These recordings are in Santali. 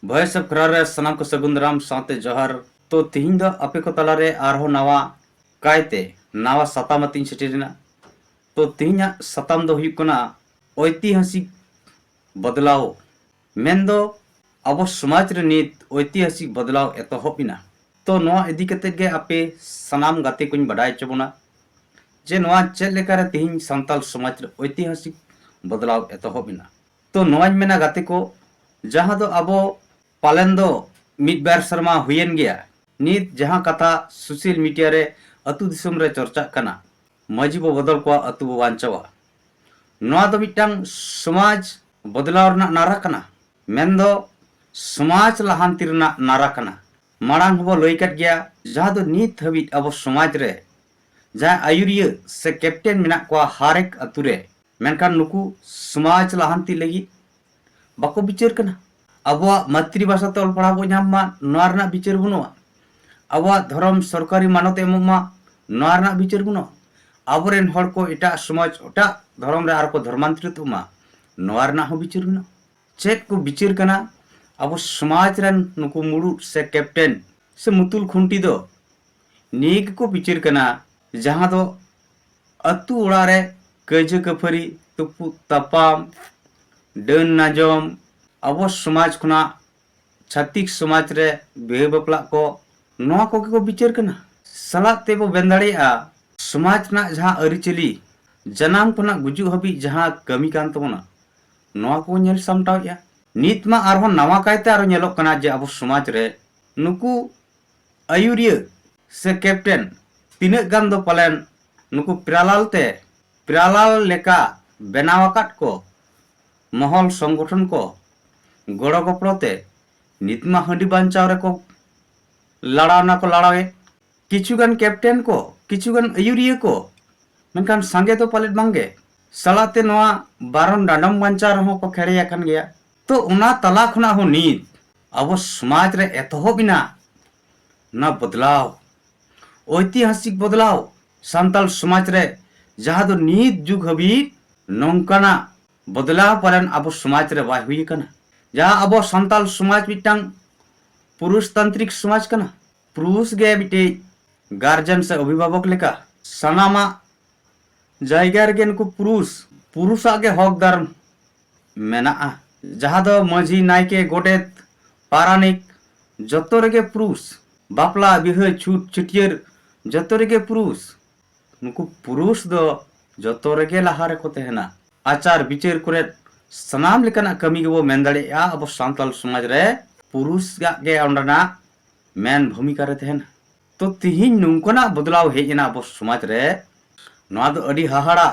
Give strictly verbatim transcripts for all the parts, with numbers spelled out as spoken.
ᱵᱷᱚᱭᱮᱥ ᱚᱯᱷ ᱠᱷᱟᱨᱟᱨ ᱨᱮ ᱥᱟᱱᱟᱢ ᱠᱚ ᱥᱟᱹᱜᱩᱱ ᱫᱟᱨᱟᱢ ᱥᱟᱶᱛᱮ ᱡᱚᱦᱟᱨ᱾ ᱛᱚ, ᱛᱤᱦᱤᱧ ᱫᱚ ᱟᱯᱮ ᱠᱚ ᱛᱟᱞᱟᱨᱮ ᱟᱨᱦᱚᱸ ᱱᱟᱣᱟ ᱠᱟᱭᱛᱮ ᱱᱟᱣᱟ ᱥᱟᱛᱟᱢ ᱟᱛᱮᱧ ᱥᱮᱴᱮᱨ ᱮᱱᱟ᱾ ᱛᱚ, ᱛᱤᱦᱤᱧᱟᱜ ᱥᱟᱛᱟᱢ ᱫᱚ ᱦᱩᱭᱩᱜ ᱠᱟᱱᱟ ᱳᱭᱛᱤᱦᱟᱥᱤᱠ ᱵᱚᱫᱞᱟᱣ, ᱢᱮᱱᱫᱚ ᱟᱵᱚ ᱥᱚᱢᱟᱡᱽ ᱨᱮ ᱱᱤᱛ ᱳᱭᱛᱤᱦᱟᱥᱤᱠ ᱵᱚᱫᱞᱟᱣ ᱮᱛᱚᱦᱚᱵ ᱮᱱᱟ᱾ ᱛᱚ, ᱱᱚᱣᱟ ᱤᱫᱤ ᱠᱟᱛᱮ ᱜᱮ ᱟᱯᱮ ᱥᱟᱱᱟᱢ ᱜᱟᱛᱮ ᱠᱚᱧ ᱵᱟᱰᱟᱭ ᱦᱚᱪᱚ ᱵᱚᱱᱟ ᱡᱮ ᱱᱚᱣᱟ ᱪᱮᱫ ᱞᱮᱠᱟᱨᱮ ᱛᱤᱦᱤᱧ ᱥᱟᱱᱛᱟᱲ ᱥᱚᱢᱟᱡᱽ ᱨᱮ ᱳᱭᱛᱤᱦᱟᱥᱤᱠ ᱵᱚᱫᱞᱟᱣ ᱮᱛᱚᱦᱚᱵ ᱮᱱᱟ᱾ ᱛᱚ, ᱱᱚᱣᱟᱧ ᱢᱮᱱᱟ ᱜᱟᱛᱮ ᱠᱚ, ᱡᱟᱦᱟᱸ ᱫᱚ ᱟᱵᱚ ᱯᱟᱞᱮᱱ ᱫᱚ ᱢᱤᱫ ᱵᱟᱨ ᱥᱮᱨᱢᱟ ᱦᱩᱭᱮᱱ ᱜᱮᱭᱟ, ᱱᱤᱛ ᱡᱟᱦᱟᱸ ᱠᱟᱛᱷᱟ ᱥᱳᱥᱟᱞ ᱢᱤᱰᱤᱭᱟ ᱨᱮ ᱟᱹᱛᱩ ᱫᱤᱥᱚᱢ ᱨᱮ ᱪᱚᱨᱪᱟᱜ ᱠᱟᱱᱟ, ᱢᱟᱹᱡᱷᱤ ᱵᱚ ᱵᱚᱫᱚᱞ ᱠᱚᱣᱟ, ᱟᱹᱛᱩ ᱵᱚ ᱵᱟᱧᱪᱟᱣᱟ, ᱱᱚᱣᱟ ᱫᱚ ᱢᱤᱫᱴᱟᱝ ᱥᱚᱢᱟᱡᱽ ᱵᱚᱫᱞᱟᱣ ᱨᱮᱱᱟᱜ ᱱᱟᱨᱟ ᱠᱟᱱᱟ, ᱢᱮᱱᱫᱚ ᱥᱚᱢᱟᱡᱽ ᱞᱟᱦᱟᱱᱛᱤ ᱨᱮᱱᱟᱜ ᱱᱟᱨᱟ ᱠᱟᱱᱟ᱾ ᱢᱟᱲᱟᱝ ᱦᱚᱸᱵᱚ ᱞᱟᱹᱭ ᱠᱟᱫ ᱜᱮᱭᱟ, ᱡᱟᱦᱟᱸ ᱫᱚ ᱱᱤᱛ ᱦᱟᱹᱵᱤᱡ ᱟᱵᱚ ᱥᱚᱢᱟᱡᱽ ᱨᱮ ᱡᱟᱦᱟᱸᱭ ᱟᱹᱭᱩᱨᱤᱭᱟᱹ ᱥᱮ ᱠᱮᱯᱴᱮᱱ ᱢᱮᱱᱟᱜ ᱠᱚᱣᱟ ᱦᱟᱨ ᱮᱠ ᱟᱹᱛᱩ ᱨᱮ, ᱢᱮᱱᱠᱷᱟᱱ ᱱᱩᱠᱩ ᱥᱚᱢᱟᱡᱽ ᱞᱟᱦᱟᱱᱛᱤ ᱞᱟᱹᱜᱤᱫ ᱵᱟᱠᱚ ᱵᱤᱪᱟᱹᱨ ᱠᱟᱱᱟ᱾ ᱟᱵᱚᱣᱟᱜ ᱢᱟᱛᱨᱤ ᱵᱷᱟᱥᱟ ᱛᱮ ᱚᱞ ᱯᱟᱲᱦᱟᱣ ᱵᱚ ᱧᱟᱢ ᱢᱟ, ᱱᱚᱣᱟ ᱨᱮᱱᱟᱜ ᱵᱤᱪᱟᱹᱨ ᱵᱟᱹᱱᱩᱜᱼᱟ᱾ ᱟᱵᱚᱣᱟᱜ ᱫᱷᱚᱨᱚᱢ ᱥᱚᱨᱠᱟᱨᱤ ᱢᱟᱱᱚᱛ ᱮᱢᱚᱜ ᱢᱟ, ᱱᱚᱣᱟ ᱨᱮᱱᱟᱜ ᱵᱤᱪᱟᱹᱨ ᱵᱟᱹᱱᱩᱜᱼᱟ᱾ ᱟᱵᱚᱨᱮᱱ ᱦᱚᱲ ᱠᱚ ᱮᱴᱟᱜ ᱥᱚᱢᱟᱡᱽ, ᱮᱴᱟᱜ ᱫᱷᱚᱨᱚᱢ ᱨᱮ ᱟᱨᱚ ᱠᱚ ᱫᱷᱚᱨᱢᱟᱱᱛᱚᱨᱤᱛᱚᱜ ᱢᱟ, ᱱᱚᱣᱟ ᱨᱮᱱᱟᱜ ᱦᱚᱸ ᱵᱤᱪᱟᱹᱨ ᱵᱟᱹᱱᱩᱜᱼᱟ᱾ ᱪᱮᱫ ᱠᱚ ᱵᱤᱪᱟᱹᱨ ᱠᱟᱱᱟ? ᱟᱵᱚ ᱥᱚᱢᱟᱡᱽ ᱨᱮᱱ ᱱᱩᱠᱩ ᱢᱩᱲᱩᱫ ᱥᱮ ᱠᱮᱯᱴᱮᱱ ᱥᱮ ᱢᱩᱛᱩᱞ ᱠᱷᱩᱱᱴᱤ ᱫᱚ ᱱᱤᱭᱟᱹ ᱜᱮᱠᱚ ᱵᱤᱪᱟᱹᱨ ᱠᱟᱱᱟ, ᱡᱟᱦᱟᱸ ᱫᱚ ᱟᱹᱛᱩ ᱚᱲᱟᱜ ᱨᱮ ᱠᱟᱹᱭᱡᱟᱹ ᱠᱟᱹᱯᱷᱟᱹᱨᱤ, ᱛᱩᱯᱩᱜ ᱛᱟᱯᱟᱢ, ᱰᱟᱹᱱ ᱱᱟᱡᱚᱢ, ᱟᱵᱚ ᱥᱚᱢᱟᱡᱽ ᱠᱷᱚᱱᱟᱜ ᱪᱷᱟᱹᱛᱤᱠ ᱥᱚᱢᱟᱡᱽ ᱨᱮ ᱵᱤᱦᱟᱹ ᱵᱟᱯᱞᱟᱜ ᱠᱚ, ᱱᱚᱣᱟ ᱠᱚᱜᱮ ᱠᱚ ᱵᱤᱪᱟᱹᱨ ᱠᱟᱱᱟ᱾ ᱥᱟᱞᱟᱜ ᱛᱮᱵᱚ ᱢᱮᱱ ᱫᱟᱲᱮᱭᱟᱜᱼᱟ, ᱥᱚᱢᱟᱡᱽ ᱨᱮᱱᱟᱜ ᱡᱟᱦᱟᱸ ᱟᱹᱨᱤᱪᱟᱹᱞᱤ, ᱡᱟᱱᱟᱢ ᱠᱷᱚᱱᱟᱜ ᱜᱩᱡᱩᱜ ᱦᱟᱹᱵᱤᱡ ᱡᱟᱦᱟᱸ ᱠᱟᱹᱢᱤ ᱠᱟᱱ ᱛᱟᱵᱚᱱᱟ, ᱱᱚᱣᱟ ᱠᱚ ᱧᱮᱞ ᱥᱟᱢᱴᱟᱣᱮᱫᱼᱟ᱾ ᱱᱤᱛ ᱢᱟ ᱟᱨᱦᱚᱸ ᱱᱟᱣᱟ ᱠᱟᱭᱛᱮ ᱟᱨᱚ ᱧᱮᱞᱚᱜ ᱠᱟᱱᱟ ᱡᱮ ᱟᱵᱚ ᱥᱚᱢᱟᱡᱽ ᱨᱮ ᱱᱩᱠᱩ ᱟᱹᱭᱩᱨᱤᱭᱟᱹ ᱥᱮ ᱠᱮᱯᱴᱮᱱ ᱛᱤᱱᱟᱹᱜ ᱜᱟᱱ ᱫᱚ ᱯᱟᱞᱮᱱ ᱱᱩᱠᱩ ᱯᱮᱨᱟᱞᱟᱞ ᱛᱮ, ᱯᱮᱨᱟᱞᱟᱞ ᱞᱮᱠᱟ ᱵᱮᱱᱟᱣ ᱟᱠᱟᱫ ᱠᱚ ᱢᱚᱦᱚᱞ ᱥᱚᱝᱜᱚᱴᱷᱚᱱ ᱠᱚ ᱜᱚᱲᱚ ᱜᱚᱯᱚᱲᱚ ᱛᱮ ᱱᱤᱛ ᱢᱟ ᱦᱟᱺᱰᱤ ᱵᱟᱧᱪᱟᱣ ᱨᱮᱠᱚ ᱞᱟᱲᱟᱣ ᱱᱟᱠᱚ ᱞᱟᱲᱟᱣᱮᱫ᱾ ᱠᱤᱪᱷᱩ ᱜᱟᱱ ᱠᱮᱯᱴᱮᱱ ᱠᱚ, ᱠᱤᱪᱷᱩ ᱜᱟᱱ ᱟᱹᱭᱩᱨᱤᱭᱟᱹ ᱠᱚ, ᱢᱮᱱᱠᱷᱟᱱ ᱥᱟᱸᱜᱮ ᱫᱚ ᱯᱟᱞᱮᱫ ᱵᱟᱝᱜᱮ᱾ ᱥᱟᱞᱟᱜ ᱛᱮ ᱱᱚᱣᱟ ᱵᱟᱨᱚᱱ ᱰᱟᱸᱰᱚᱢ ᱵᱟᱧᱪᱟᱣ ᱨᱮᱦᱚᱸ ᱠᱚ ᱠᱷᱮᱲᱮ ᱟᱠᱟᱱ ᱜᱮᱭᱟ᱾ ᱛᱚ, ᱚᱱᱟ ᱛᱟᱞᱟ ᱠᱷᱚᱱᱟᱜ ᱦᱚᱸ ᱱᱤᱛ ᱟᱵᱚ ᱥᱚᱢᱟᱡᱽ ᱨᱮ ᱮᱛᱚᱦᱚᱵ ᱮᱱᱟ ᱱᱚᱣᱟ ᱵᱚᱫᱞᱟᱣ, ᱳᱭᱛᱤᱦᱟᱥᱤᱠ ᱵᱚᱫᱞᱟᱣ ᱥᱟᱱᱛᱟᱲ ᱥᱚᱢᱟᱡᱽ ᱨᱮ, ᱡᱟᱦᱟᱸ ᱫᱚ ᱱᱤᱛ ᱡᱩᱜᱽ ᱦᱟᱹᱵᱤᱡ ᱱᱚᱝᱠᱟᱱᱟᱜ ᱵᱚᱫᱞᱟᱣ ᱯᱟᱞᱮᱱ ᱟᱵᱚ ᱥᱚᱢᱟᱡᱽ ᱨᱮ ᱵᱟᱭ ᱦᱩᱭ ᱟᱠᱟᱱᱟ᱾ ᱡᱟᱦᱟᱸ ᱟᱵᱚ ᱥᱟᱱᱛᱟᱞ ᱥᱚᱢᱟᱡᱽ ᱢᱤᱫᱴᱟᱝ ᱯᱩᱨᱩᱥ ᱛᱟᱱᱛᱨᱤᱠ ᱥᱚᱢᱟᱡᱽ ᱠᱟᱱᱟ᱾ ᱯᱩᱨᱩᱥ ᱜᱮ ᱢᱤᱫᱴᱤᱡ ᱜᱟᱨᱡᱮᱱ ᱥᱮ ᱚᱵᱷᱤᱵᱷᱟᱵᱚᱠ ᱞᱮᱠᱟ ᱥᱟᱱᱟᱢᱟᱜ ᱡᱟᱭᱜᱟ ᱨᱮᱜᱮ ᱱᱩᱠᱩ ᱯᱩᱨᱩᱥ, ᱯᱩᱨᱩᱥᱟᱜ ᱜᱮ ᱦᱚᱠ ᱫᱟᱨ ᱢᱮᱱᱟᱜᱼᱟ᱾ ᱡᱟᱦᱟᱸ ᱫᱚ ᱢᱟᱹᱡᱷᱤ, ᱱᱟᱭᱠᱮ, ᱜᱚᱰᱮᱛ, ᱯᱟᱨᱟᱱᱤᱠ, ᱡᱚᱛᱚ ᱨᱮᱜᱮ ᱯᱩᱨᱩᱥ᱾ ᱵᱟᱯᱞᱟ, ᱵᱤᱦᱟᱹ, ᱪᱷᱩᱛ, ᱪᱷᱟᱹᱴᱭᱟᱹᱨ, ᱡᱚᱛᱚ ᱨᱮᱜᱮ ᱯᱩᱨᱩᱥ᱾ ᱱᱩᱠᱩ ᱯᱩᱨᱩᱥ ᱫᱚ ᱡᱚᱛᱚ ᱨᱮᱜᱮ ᱞᱟᱦᱟ ᱨᱮᱠᱚ ᱛᱟᱦᱮᱱᱟ᱾ ᱟᱪᱟᱨ ᱵᱤᱪᱟᱹᱨ ᱠᱚᱨᱮ ᱥᱟᱱᱟᱢ ᱞᱮᱠᱟᱱᱟᱜ ᱠᱟᱹᱢᱤ ᱜᱮᱵᱚ ᱢᱮᱱ ᱫᱟᱲᱮᱭᱟᱜᱼᱟ, ᱟᱵᱚ ᱥᱟᱱᱛᱟᱲ ᱥᱚᱢᱟᱡᱽ ᱨᱮ ᱯᱩᱨᱩᱥᱟᱜ ᱜᱮ ᱚᱸᱰᱮᱱᱟᱜ ᱢᱮᱱ ᱵᱷᱩᱢᱤᱠᱟ ᱨᱮ ᱛᱟᱦᱮᱱᱟ᱾ ᱛᱚ ᱛᱤᱦᱤᱧ ᱱᱚᱝᱠᱟᱱᱟᱜ ᱵᱚᱫᱞᱟᱣ ᱦᱮᱡ ᱮᱱᱟ ᱟᱵᱚ ᱥᱚᱢᱟᱡᱽ ᱨᱮ, ᱱᱚᱣᱟ ᱫᱚ ᱟᱹᱰᱤ ᱦᱟᱦᱟᱲᱟ᱾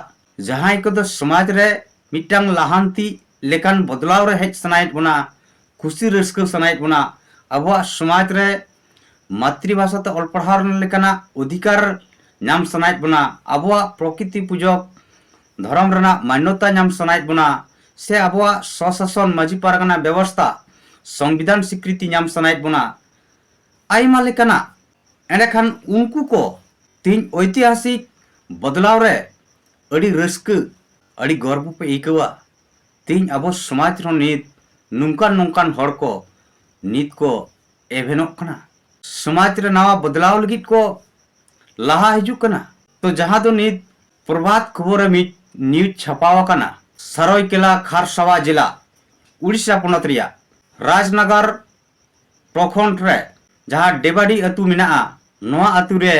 ᱡᱟᱦᱟᱸᱭ ᱠᱚᱫᱚ ᱥᱚᱢᱟᱡᱽ ᱨᱮ ᱢᱤᱫᱴᱟᱝ ᱞᱟᱦᱟᱱᱛᱤ ᱞᱮᱠᱟᱱ ᱵᱚᱫᱞᱟᱣ ᱨᱮ ᱦᱮᱡ ᱥᱟᱱᱟᱭᱮᱫ ᱵᱚᱱᱟ, ᱠᱩᱥᱤ ᱨᱟᱹᱥᱠᱟᱹ ᱥᱟᱱᱟᱭᱮᱫ ᱵᱚᱱᱟ, ᱟᱵᱚᱣᱟᱜ ᱥᱚᱢᱟᱡᱽ ᱨᱮ ᱢᱟᱛᱨᱤᱵᱷᱟᱥᱟ ᱛᱮ ᱚᱞ ᱯᱟᱲᱦᱟᱣ ᱞᱮᱠᱟᱱᱟᱜ ᱚᱫᱷᱤᱠᱟᱨ ᱧᱟᱢ ᱥᱟᱱᱟᱭᱮᱫ ᱵᱚᱱᱟ, ᱟᱵᱚᱣᱟᱜ ᱯᱨᱚᱠᱤᱛᱤ ᱯᱩᱡᱚᱠ ᱫᱷᱚᱨᱚᱢ ᱨᱮᱱᱟᱜ ᱢᱟᱱᱭᱚᱛᱟ ᱧᱟᱢ ᱥᱟᱱᱟᱭᱮᱫ ᱵᱚᱱᱟ, ᱥᱮ ᱟᱵᱚᱣᱟᱜ ᱥᱚᱥᱟᱥᱚᱱ ᱢᱟᱹᱡᱷᱤ ᱯᱟᱨᱜᱟᱱᱟ ᱵᱮᱵᱚᱥᱛᱷᱟ ᱥᱚᱝᱵᱤᱫᱷᱟᱱ ᱥᱤᱠᱨᱤᱛᱤ ᱧᱟᱢ ᱥᱟᱱᱟᱭᱮᱫ ᱵᱚᱱᱟ, ᱟᱭᱢᱟ ᱞᱮᱠᱟᱱᱟᱜ᱾ ᱮᱸᱰᱮᱠᱷᱟᱱ ᱩᱱᱠᱩ ᱠᱚ ᱛᱮᱦᱮᱧ ᱳᱭᱛᱤᱦᱟᱥᱤᱠ ᱵᱚᱫᱞᱟᱣ ᱨᱮ ᱟᱹᱰᱤ ᱨᱟᱹᱥᱠᱟᱹ, ᱟᱹᱰᱤ ᱜᱚᱨᱵᱚ ᱯᱮ ᱟᱹᱭᱠᱟᱹᱣᱟ᱾ ᱛᱮᱦᱮᱧ ᱟᱵᱚ ᱥᱚᱢᱟᱡᱽ ᱨᱮᱦᱚᱸ ᱱᱤᱛ ᱱᱚᱝᱠᱟᱱ ᱱᱚᱝᱠᱟᱱ ᱦᱚᱲ ᱠᱚ ᱱᱤᱛ ᱠᱚ ᱮᱵᱷᱮᱱᱚᱜ ᱠᱟᱱᱟ᱾ ᱥᱚᱢᱟᱡᱽ ᱨᱮ ᱱᱟᱣᱟ ᱵᱚᱫᱞᱟᱣ ᱞᱟᱹᱜᱤᱫ ᱠᱚ ᱞᱟᱦᱟ ᱦᱤᱡᱩᱜ ᱠᱟᱱᱟ᱾ ᱛᱚ ᱡᱟᱦᱟᱸ ᱫᱚ ᱱᱤᱛ ᱯᱨᱚᱵᱷᱟᱛ ᱠᱷᱚᱵᱚᱨ ᱨᱮ ᱢᱤᱫ ᱱᱤᱭᱩᱡᱽ ᱪᱷᱟᱯᱟᱣ ᱟᱠᱟᱱᱟ, ᱥᱟᱨᱚᱭᱠᱮᱞᱟ ᱠᱷᱟᱨᱥᱟᱣᱟ ᱡᱮᱞᱟ, ᱩᱲᱤᱥᱥᱟ ᱯᱚᱱᱚᱛ ᱨᱮᱭᱟᱜ ᱨᱟᱡᱽᱱᱟᱜᱟᱨ ᱯᱨᱚᱠᱷᱚᱸᱰ ᱨᱮ ᱡᱟᱦᱟᱸ ᱰᱮᱵᱟᱰᱤ ᱟᱹᱛᱩ ᱢᱮᱱᱟᱜᱼᱟ, ᱱᱚᱣᱟ ᱟᱹᱛᱩ ᱨᱮ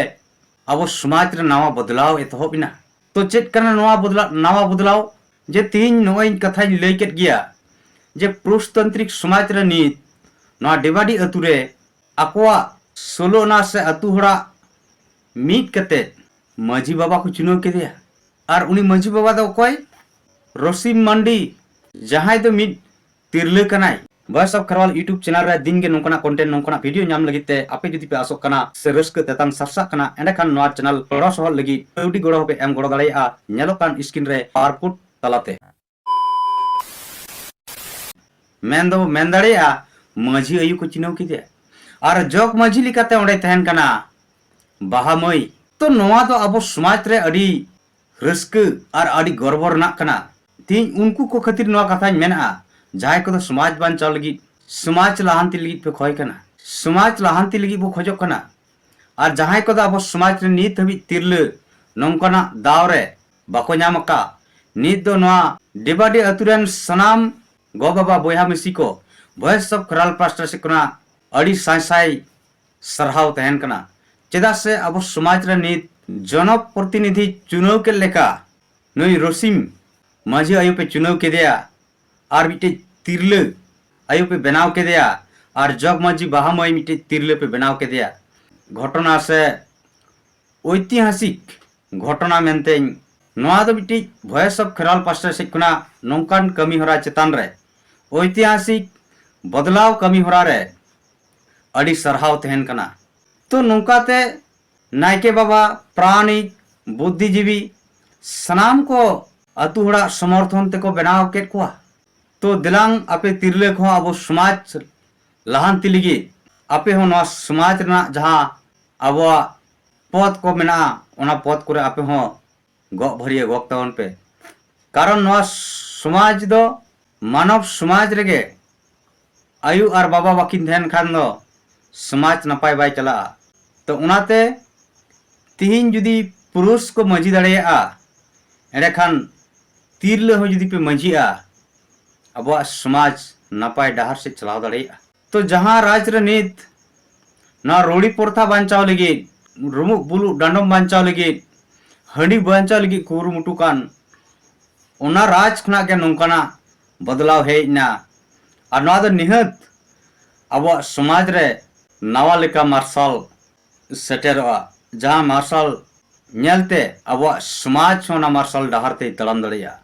ᱟᱵᱚ ᱥᱚᱢᱟᱡᱽ ᱨᱮ ᱱᱟᱣᱟ ᱵᱚᱫᱞᱟᱣ ᱮᱛᱚᱦᱚᱵ ᱮᱱᱟ᱾ ᱛᱚ ᱪᱮᱫ ᱠᱟᱱᱟ ᱱᱚᱣᱟ ᱵᱚᱫᱞᱟ-, ᱱᱟᱣᱟ ᱵᱚᱫᱞᱟᱣ? ᱡᱮ ᱛᱤᱦᱤᱧ ᱱᱚᱜᱼᱚᱭ ᱠᱟᱛᱷᱟᱧ ᱞᱟᱹᱭ ᱠᱮᱫ ᱜᱮᱭᱟ ᱡᱮ ᱯᱨᱚᱥᱛᱟᱱᱛᱨᱤᱠ ᱥᱚᱢᱟᱡᱽ ᱨᱮ ᱱᱤᱛ ᱱᱚᱣᱟ ᱰᱮᱵᱟᱰᱤ ᱟᱹᱛᱩ ᱨᱮ ᱟᱠᱚᱣᱟᱜ ᱥᱳᱞᱳ ᱟᱱᱟ ᱥᱮ ᱟᱹᱛᱩ ᱦᱚᱲᱟᱜ ᱢᱤᱫ ᱠᱟᱛᱮ ᱢᱟᱹᱡᱷᱤ ᱵᱟᱵᱟ ᱠᱚ ᱪᱩᱱᱟᱹᱣ ᱠᱮᱫᱮᱭᱟ᱾ ᱟᱨ ᱩᱱᱤ ᱢᱟᱹᱡᱷᱤ ᱵᱟᱵᱟ ᱫᱚ ᱚᱠᱚᱭ? ᱨᱚᱥᱤᱢ ᱢᱟᱱᱰᱤ, ᱡᱟᱦᱟᱸᱭ ᱫᱚ ᱢᱤᱫ ᱛᱤᱨᱞᱟᱹ ᱠᱟᱱᱟᱭ᱾ Voice of Kharwal YouTube channel ᱨᱮ ᱫᱤᱱ ᱜᱮ ᱱᱚᱝᱠᱟᱱᱟᱜ content, ᱱᱚᱝᱠᱟᱱᱟᱜ video ᱧᱟᱢ ᱞᱟᱹᱜᱤᱫ ᱛᱮ ᱟᱯᱮ ᱡᱩᱫᱤ ᱯᱮ ᱟᱥᱚᱜ ᱠᱟᱱᱟ ᱥᱮ ᱨᱟᱹᱥᱠᱟᱹ ᱛᱮᱛᱟᱝ ᱥᱟᱨᱥᱟᱜ ᱠᱟᱱᱟ, ᱮᱸᱰᱮᱠᱷᱟᱱ ᱱᱚᱣᱟ channel ᱜᱚᱲᱚ ᱥᱚᱦᱚᱫ ᱞᱟᱹᱜᱤᱫ ᱠᱟᱹᱣᱰᱤ ᱜᱚᱲᱚ ᱦᱚᱸᱯᱮ ᱮᱢ ᱜᱚᱲᱚ ᱫᱟᱲᱮᱭᱟᱜᱼᱟ᱾ ᱧᱮᱞᱚᱜ ᱠᱟᱱ screen ᱨᱮ QR code ᱛᱟᱞᱟᱛᱮ᱾ ᱢᱮᱱ ᱫᱚ ᱢᱮᱱ ᱫᱟᱲᱮᱭᱟᱜᱼᱟ, ᱢᱟᱹᱡᱷᱤ ᱟᱭᱳ ᱠᱚ ᱪᱤᱱᱦᱟᱹᱣ ᱠᱮᱫᱮᱭᱟ᱾ ᱟᱨ ᱡᱚᱜᱽ ᱢᱟᱹᱡᱷᱤ ᱞᱮᱠᱟᱛᱮ ᱚᱸᱰᱮ ᱛᱟᱦᱮᱱ ᱠᱟᱱᱟ ᱵᱟᱦᱟ ᱢᱟᱹᱭ᱾ ᱛᱚ ᱱᱚᱣᱟ ᱫᱚ ᱟᱵᱚ ᱥᱚᱢᱟᱡᱽ ᱨᱮ ᱟᱹᱰᱤ ᱨᱟᱹᱥᱠᱟᱹ ᱟᱨ ᱟᱹᱰᱤ ᱜᱚᱨᱵᱚ ᱨᱮᱱᱟᱜ ᱠᱟᱱᱟ᱾ ᱛᱮᱦᱮᱧ ᱩᱱᱠᱩ ᱠᱚ ᱠᱷᱟᱹᱛᱤᱨ ᱱᱚᱣᱟ ᱠᱟᱛᱷᱟᱧ ᱢᱮᱱᱟ, ᱡᱟᱦᱟᱸᱭ ᱠᱚᱫᱚ ᱥᱚᱢᱟᱡᱽ ᱵᱟᱧᱪᱟᱣ ᱞᱟᱹᱜᱤᱫ, ᱥᱚᱢᱟᱡᱽ ᱞᱟᱦᱟᱱᱛᱤ ᱞᱟᱹᱜᱤᱫ ᱯᱮ ᱠᱷᱚᱭ ᱠᱟᱱᱟ, ᱥᱚᱢᱟᱡᱽ ᱞᱟᱦᱟᱱᱛᱤ ᱞᱟᱹᱜᱤᱫ ᱵᱚ ᱠᱷᱚᱡᱚᱜ ᱠᱟᱱᱟ, ᱟᱨ ᱡᱟᱦᱟᱸᱭ ᱠᱚᱫᱚ ᱟᱵᱚ ᱥᱚᱢᱟᱡᱽ ᱨᱮ ᱱᱤᱛ ᱦᱟᱹᱵᱤᱡ ᱛᱤᱨᱞᱟᱹ ᱱᱚᱝᱠᱟᱱᱟᱜ ᱫᱟᱣ ᱨᱮ ᱵᱟᱠᱚ ᱧᱟᱢ ᱟᱠᱟᱫ, ᱱᱤᱛ ᱫᱚ ᱱᱚᱣᱟ ᱰᱤᱵᱟᱰᱤ ᱟᱹᱛᱩ ᱨᱮᱱ ᱥᱟᱱᱟᱢ ᱜᱚ ᱵᱟᱵᱟ ᱵᱚᱭᱦᱟ ᱢᱤᱥᱤ ᱠᱚ Voice of Kheral ᱯᱟᱥᱴᱟ ᱥᱮᱫ ᱠᱷᱚᱱᱟᱜ ᱟᱹᱰᱤ ᱥᱟᱭ ᱥᱟᱭ ᱥᱟᱨᱦᱟᱣ ᱛᱟᱦᱮᱱ ᱠᱟᱱᱟ᱾ ᱪᱮᱫᱟᱜ ᱥᱮ ᱟᱵᱚ ᱥᱚᱢᱟᱡᱽ ᱨᱮ ᱱᱤᱛ ᱡᱚᱱᱚ ᱯᱨᱚᱛᱤᱱᱤᱫᱷᱤ ᱪᱩᱱᱟᱹᱣ ᱠᱮᱫ ᱞᱮᱠᱟ ᱱᱩᱭ ᱨᱚᱥᱤᱢ ᱢᱟᱹᱡᱷᱤ ᱟᱭᱳ ᱯᱮ ᱪᱩᱱᱟᱹᱣ ᱠᱮᱫᱮᱭᱟ, ᱟᱨ ᱢᱤᱫᱴᱮᱡ ᱛᱤᱨᱞᱟᱹ ᱟᱭᱳ ᱯᱮ ᱵᱮᱱᱟᱣ ᱠᱮᱫᱮᱭᱟ, ᱟᱨ ᱡᱚᱜᱽ ᱢᱟᱹᱡᱷᱤ ᱵᱟᱦᱟ ᱢᱟᱹᱭ ᱢᱤᱫᱴᱮᱡ ᱛᱤᱨᱞᱟᱹ ᱯᱮ ᱵᱮᱱᱟᱣ ᱠᱮᱫᱮᱭᱟ᱾ ᱜᱷᱚᱴᱚᱱᱟ ᱥᱮ ᱳᱭᱛᱤᱦᱟᱥᱤᱠ ᱜᱷᱚᱴᱚᱱᱟ ᱢᱮᱱᱛᱮᱧ, ᱱᱚᱣᱟ ᱫᱚ ᱢᱤᱫᱴᱤᱡ Voice of Kheral ᱯᱟᱥᱴᱟ ᱥᱮᱫ ᱠᱷᱚᱱᱟᱜ ᱱᱚᱝᱠᱟᱱ ᱠᱟᱹᱢᱤ ᱦᱚᱨᱟ ᱪᱮᱛᱟᱱ ᱨᱮ, ᱳᱭᱛᱤᱦᱟᱥᱤᱠ ᱵᱚᱫᱞᱟᱣ ᱠᱟᱹᱢᱤ ᱦᱚᱨᱟ ᱨᱮ ᱟᱹᱰᱤ ᱥᱟᱨᱦᱟᱣ ᱛᱟᱦᱮᱱ ᱠᱟᱱᱟ᱾ ᱛᱚ ᱱᱚᱝᱠᱟᱛᱮ ᱱᱟᱭᱠᱮ ᱵᱟᱵᱟ, ᱯᱨᱟᱱᱤᱠ, ᱵᱩᱫᱽᱫᱷᱤᱡᱤᱵᱤ ᱥᱟᱱᱟᱢ ᱠᱚ ᱟᱹᱛᱩ ᱦᱚᱲᱟᱜ ᱥᱚᱢᱚᱨᱛᱷᱚᱱ ᱛᱮᱠᱚ ᱵᱮᱱᱟᱣ ᱠᱮᱫ ᱠᱚᱣᱟ᱾ ᱛᱚ ᱫᱮᱞᱟᱝ ᱟᱯᱮ ᱛᱤᱨᱞᱟᱹ ᱠᱚᱦᱚᱸ ᱟᱵᱚ ᱥᱚᱢᱟᱡᱽ ᱞᱟᱦᱟᱱᱛᱤ ᱞᱟᱹᱜᱤᱫ ᱟᱯᱮ ᱦᱚᱸ ᱱᱚᱣᱟ ᱥᱚᱢᱟᱡᱽ ᱨᱮᱱᱟᱜ ᱡᱟᱦᱟᱸ ᱟᱵᱚᱣᱟᱜ ᱯᱚᱫᱽ ᱠᱚ ᱢᱮᱱᱟᱜᱼᱟ, ᱚᱱᱟ ᱯᱚᱫᱽ ᱠᱚᱨᱮ ᱟᱯᱮ ᱦᱚᱸ ᱜᱚᱜ ᱵᱷᱟᱹᱨᱭᱟᱹ ᱜᱚᱜ ᱛᱟᱵᱚᱱ ᱯᱮ᱾ ᱠᱟᱨᱚᱱ ᱱᱚᱣᱟ ᱥᱚᱢᱟᱡᱽ ᱫᱚ ᱢᱟᱱᱚᱵ ᱥᱚᱢᱟᱡᱽ ᱨᱮᱜᱮ ᱟᱭᱳ ᱟᱨ ᱵᱟᱵᱟ ᱵᱟᱹᱠᱤᱱ ᱛᱟᱦᱮᱱ ᱠᱷᱟᱱ ᱫᱚ ᱥᱚᱢᱟᱡᱽ ᱱᱟᱯᱟᱭ ᱵᱟᱭ ᱪᱟᱞᱟᱜᱼᱟ᱾ ᱛᱚ ᱚᱱᱟᱛᱮ ᱛᱤᱦᱤᱧ ᱡᱩᱫᱤ ᱯᱩᱨᱩᱥ ᱠᱚ ᱢᱟᱹᱡᱷᱤ ᱫᱟᱲᱮᱭᱟᱜᱼᱟ, ᱮᱸᱰᱮᱠᱷᱟᱱ ᱛᱤᱨᱞᱟᱹ ᱦᱚᱸ ᱡᱩᱫᱤ ᱯᱮ ᱢᱟᱹᱡᱷᱤᱜᱼᱟ, ᱟᱵᱚᱣᱟᱜ ᱥᱚᱢᱟᱡᱽ ᱱᱟᱯᱟᱭ ᱰᱟᱦᱟᱨ ᱥᱮᱫ ᱪᱟᱞᱟᱣ ᱫᱟᱲᱮᱭᱟᱜᱼᱟ᱾ ᱛᱚ ᱡᱟᱦᱟᱸ ᱨᱟᱡᱽ ᱨᱮ ᱱᱤᱛ ᱱᱚᱣᱟ ᱨᱩᱲᱤ ᱯᱨᱚᱛᱷᱟ ᱵᱟᱧᱪᱟᱣ ᱞᱟᱹᱜᱤᱫ, ᱨᱩᱢᱩᱜ ᱵᱩᱞᱩᱜ ᱰᱟᱸᱰᱚᱢ ᱵᱟᱧᱪᱟᱣ ᱞᱟᱹᱜᱤᱫ, ᱦᱟᱺᱰᱤ ᱵᱟᱧᱪᱟᱣ ᱞᱟᱹᱜᱤᱫ ᱠᱩᱨᱩᱢᱩᱴᱩ ᱠᱟᱱ, ᱚᱱᱟ ᱨᱟᱡᱽ ᱠᱷᱚᱱᱟᱜ ᱜᱮ ᱱᱚᱝᱠᱟᱱᱟᱜ ᱵᱚᱫᱞᱟᱣ ᱦᱮᱡ ᱮᱱᱟ᱾ ᱟᱨ ᱱᱚᱣᱟ ᱫᱚ ᱱᱤᱦᱟᱹᱛ ᱟᱵᱚᱣᱟᱜ ᱥᱚᱢᱟᱡᱽ ᱨᱮ ᱱᱟᱣᱟ ᱞᱮᱠᱟ ᱢᱟᱨᱥᱟᱞ ᱥᱮᱴᱮᱨᱚᱜᱼᱟ, ᱡᱟᱦᱟᱸ ᱢᱟᱨᱥᱟᱞ ᱧᱮᱞᱛᱮ ᱟᱵᱚᱣᱟᱜ ᱥᱚᱢᱟᱡᱽ ᱦᱚᱸ ᱚᱱᱟ ᱢᱟᱨᱥᱟᱞ ᱰᱟᱦᱟᱨ ᱛᱮᱭ ᱛᱟᱲᱟᱢ ᱫᱟᱲᱮᱭᱟᱜᱼᱟ᱾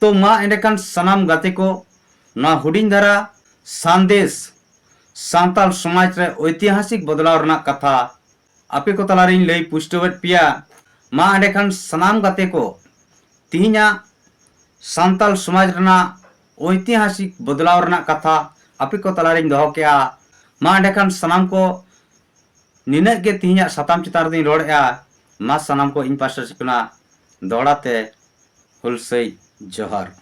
ᱛᱚ ᱢᱟ ᱮᱸᱰᱮᱠᱷᱟᱱ ᱥᱟᱱᱟᱢ ᱜᱟᱛᱮ ᱠᱚ, ᱱᱚᱣᱟ ᱦᱩᱰᱤᱧ ᱫᱷᱟᱨᱟ ᱥᱟᱸᱫᱮᱥ ᱥᱟᱱᱛᱟᱲ ᱥᱚᱢᱟᱡᱽ ᱨᱮ ᱳᱭᱛᱤᱦᱟᱥᱤᱠ ᱵᱚᱫᱞᱟᱣ ᱨᱮᱱᱟᱜ ᱠᱟᱛᱷᱟ ᱟᱯᱮ ᱠᱚ ᱛᱟᱞᱟᱨᱤᱧ ᱞᱟᱹᱭ ᱯᱩᱥᱴᱟᱹᱣᱮᱫ ᱯᱮᱭᱟ᱾ ᱢᱟ ᱮᱸᱰᱮᱠᱷᱟᱱ ᱥᱟᱱᱟᱢ ᱜᱟᱛᱮ ᱠᱚ, ᱛᱤᱦᱤᱧᱟᱜ ᱥᱟᱱᱛᱟᱲ ᱥᱚᱢᱟᱡᱽ ᱨᱮᱱᱟᱜ ᱳᱭᱛᱤᱦᱟᱥᱤᱠ ᱵᱚᱫᱞᱟᱣ ᱨᱮᱱᱟᱜ ᱠᱟᱛᱷᱟ ᱟᱯᱮ ᱠᱚ ᱛᱟᱞᱟᱨᱤᱧ ᱫᱚᱦᱚ ᱠᱮᱜᱼᱟ᱾ ᱢᱟ ᱮᱸᱰᱮᱠᱷᱟᱱ ᱥᱟᱱᱟᱢ ᱠᱚ ᱱᱤᱱᱟᱹᱜ ᱜᱮ ᱛᱤᱦᱤᱧᱟᱜ ᱥᱟᱛᱟᱢ ᱪᱮᱛᱟᱱ ᱨᱮᱫᱚᱧ ᱨᱚᱲᱮᱜᱼᱟ᱾ ᱢᱟ ᱥᱟᱱᱟᱢ ᱠᱚ ᱤᱧ ᱯᱟᱥᱴᱟ ᱥᱮᱫ ᱠᱷᱚᱱᱟᱜ ᱫᱚᱦᱲᱟ ᱛᱮ ᱦᱩᱞᱥᱟᱹᱭ ᱡᱚᱦᱟᱨ᱾